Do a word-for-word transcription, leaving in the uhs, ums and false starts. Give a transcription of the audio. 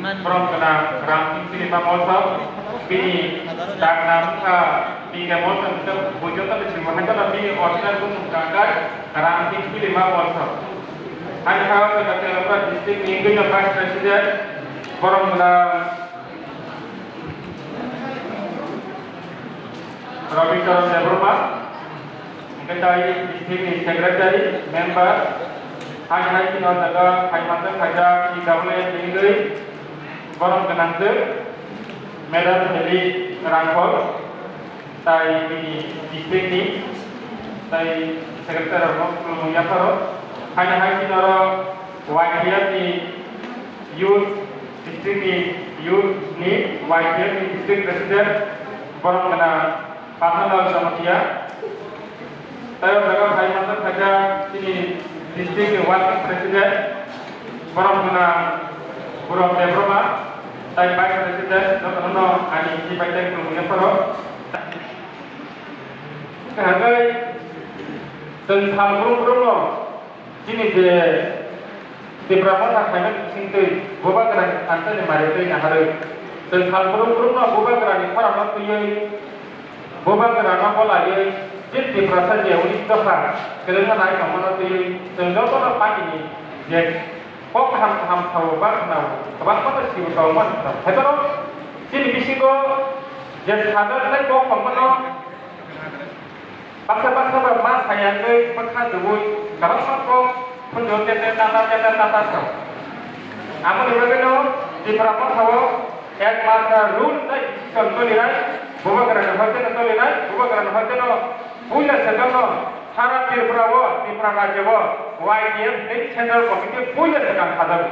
Borok gwnang Ram Singh Chilima Molsok, bini dagna wngkha P K Molsok, hwnkhe buijoto ni simi hai kheno bini original bumung kangkar Ram Singh Chilima Molsok. Haini ha o Chakatera district ni wngwi no vice president, borok gwnang Rabi Charan Debbarma, hwnkhe tai district ni secretary, member, hai hai chini o jaga hai manjak khaijak, T W F ni wngwi borok gwnang twk, Madam Heli Rangkhol, tai bini district ni, tai secretary rokno khulumung yapharo, hai hai chini oro Y T F ni youth, district ni youth ni Y T F ni district president, borok gwnang Pathanlal Jamatia. Tai o jaga phai manjak khaijak chini district ni working president, borok gwnang Burom Debbarma, tai vice president, jotono no ani chibai tei khulumung yapharo. Hwnkhe chwng sal brum brum no Chini je Tipra Motha khaimani bisingtwi Bubagrani thansa ni mari twi naharwi, chwng sal brum brum no Bubagrani khorang no twiwi, Bubagra no bolaiwi, chini Tiprasa je unis dopha kwrwngma nai tongmano twiwi, chwng jotono party ni je kok kaham kaham sao ba khwnao, kwbangma no sibo tongmani khwnao. Haiphano chini bisingo je sajak nai kok tongmano, Baksa baksa ba ma sayangwi bwkha dubui kwbangma kok phunjo tete tata tete tata sao. Aboni bagwino Tipra Motha o ekmatra rule tei decision tolinai, Bubagrani hoiteno tolinai, Bubagrani hoiteno puila swkangno sara Tripura o, Tripura rajyo o Y T F tei Central Committee puila swkang khajago.